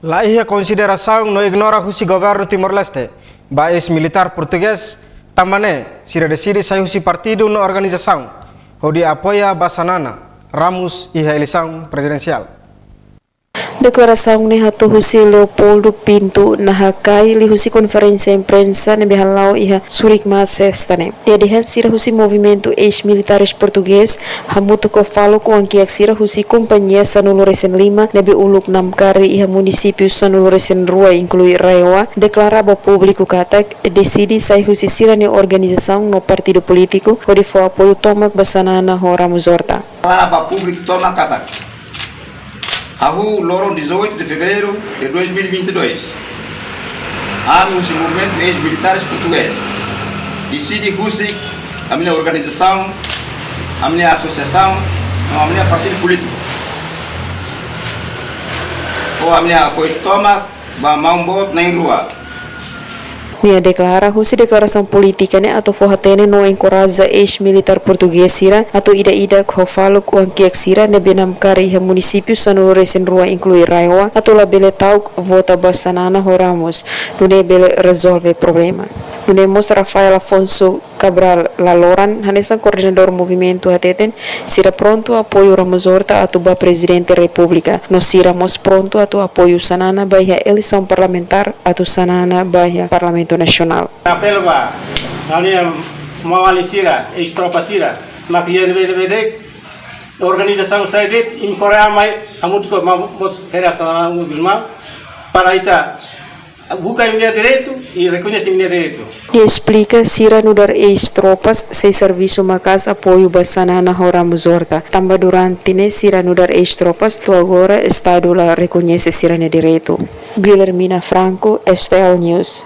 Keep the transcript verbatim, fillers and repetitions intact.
La iha konsiderasaun no ignora husi governu Timor-Leste ba eis-militár portugés, tanba ne'e sira deside sai husi partidu no organizasaun hodi apoia ba Xanana Ramos iha eleisaun prezidensiál. Deklarasaun ne'e hato'o husi Leopoldo Pinto Nahakai liuhusi konferénsia imprensa ne'ebé hala'o iha Surikma, Sesta ne'e. Nia dehan sira husi movimentu eis-militares portugés hamutuk ho faluk oan-kiak sira husi kompañia sanulu resin lima ne'ebé uluk namkari iha munisípiu sanulu resin rua, inklui RAEOA, deklara ba públiku katak deside sai husi sira-nia organizasaun no partidu polítiku hodi fó apoiu tomak ba Xanana ho Ramos Horta. Deklara ba públiku tomak katak, hahú loron dezoito de fevereiro de dois mil e vinte e dois, ami husi movimentu eis-militares portugés deside husik ami-nia organizasaun, ami-nia asosiasaun, no ami-nia partidu polítiku, fó ami-nia apoiu tomak ba maun boot na'in-rua. Nia deklara husi deklarasaun polítika ne'e atu fó hatene no enkoraja eis-militár portugés sira atu ida-idak ho faluk oan-kiak sira ne'ebé namkari iha munisípiu sanulu resin rua, inklui RAEOA, atu labele ta'uk vota ba Xanana ho Ramos, nune'e bele rezolve problema. Nune'e mós Rafael Afonso Cabral Laloran, hanesan koordenadór movimentu, hateten sira prontu apoiu Ramos Horta atu ba Prezidente Repúblika, no sira mós prontu atu apoiu Xanana ba iha eleisaun parlamentár atu Xanana ba iha Parlamentu Nasionál. Apela ba ami-nia maun-alin sira, eis-tropa sira, mak iha ne'ebé-ne'ebé de'it, organizasaun saida de'it, imi korre an mai hamutuk ho maun boot Xanana Gusmão, para ita buka imi-nia direitu i rekoñese imi-nia direitu. Nia esplika sira nu'udar eis-tropas sei servisu maka'as apoiu ba Xanana ho Ramos Horta, tanba durante ne'e sira nu'udar eis-tropas to'o agora Estadu la rekoñese sira-nia direitu. Guilhermina Franco, S T L News.